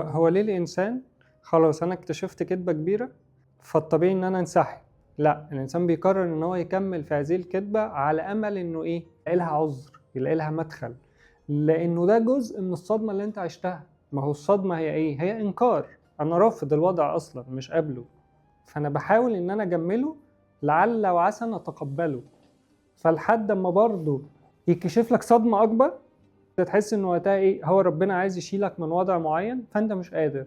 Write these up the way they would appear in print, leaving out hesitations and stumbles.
هو ليه الانسان خلاص انا اكتشفت كذبه كبيرة فالطبيعي ان انا انسحب؟ لا، الانسان بيقرر ان هو يكمل في هذه الكذبة على امل انه ايه؟ يلاقي لها عذر، يلاقي لها مدخل، لانه ده جزء من الصدمة اللي انت عشتها. ما هو الصدمة هي ايه؟ هي انكار، انا رافض الوضع اصلا، مش قابله، فانا بحاول ان انا اجمله لعل وعسى ان اتقبله. فلحد ما برضه يكشف لك صدمة اكبر، تحس ان وقتها ايه؟ هو ربنا عايز يشيلك من وضع معين فانت مش قادر،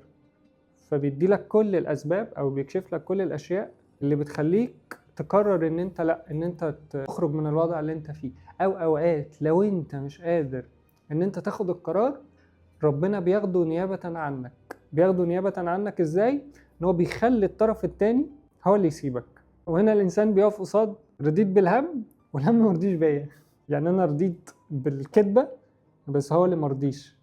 فبيدي لك كل الاسباب او بيكشف لك كل الاشياء اللي بتخليك تقرر ان انت لا، ان انت تخرج من الوضع اللي انت فيه. او اوقات لو انت مش قادر ان انت تاخد القرار، ربنا بياخده نيابة عنك. بياخده نيابة عنك ازاي؟ ان هو بيخلي الطرف التاني هو اللي يسيبك. وهنا الانسان بيقف قصاد رضيت بالهم والهم ما رضيش بيا. يعني انا رضيت بالكذبة بس هو اللي ما رضيش.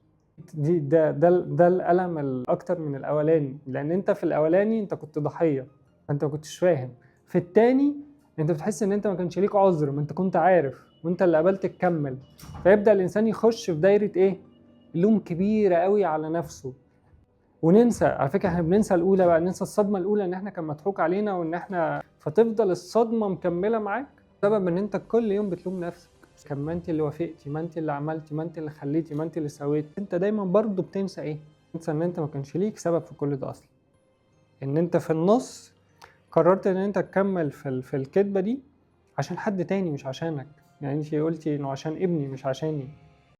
دي ده ده ده الالم الاكتر من الاولاني، لان انت في الاولاني انت كنت ضحية، فانت ما كنتش فاهم. في التاني انت بتحس ان انت ما كانش ليك عذر، ما انت كنت عارف وانت اللي قبلت تكمل. فيبدا الانسان يخش في دايرة ايه؟ لوم كبيرة قوي على نفسه. وننسى على فكرة، احنا بننسى الاولى بقى، ننسى الصدمة الاولى ان احنا كان مضحوك علينا وان احنا، فتفضل الصدمة مكملة معاك بسبب ان انت كل يوم بتلوم نفسك. كان ما انت اللي وافقتي، ما انت اللي عملتي، ما انت اللي خليتي، ما انت اللي سويتي. انت دايما برضو بتنسى ايه؟ بتنسى ان انت ما كانش ليك سبب في كل ده اصلا، ان انت في النص قررت ان انت تكمل في الكذبة دي عشان حد تاني مش عشانك. يعني انت قلتي انه عشان ابني مش عشاني.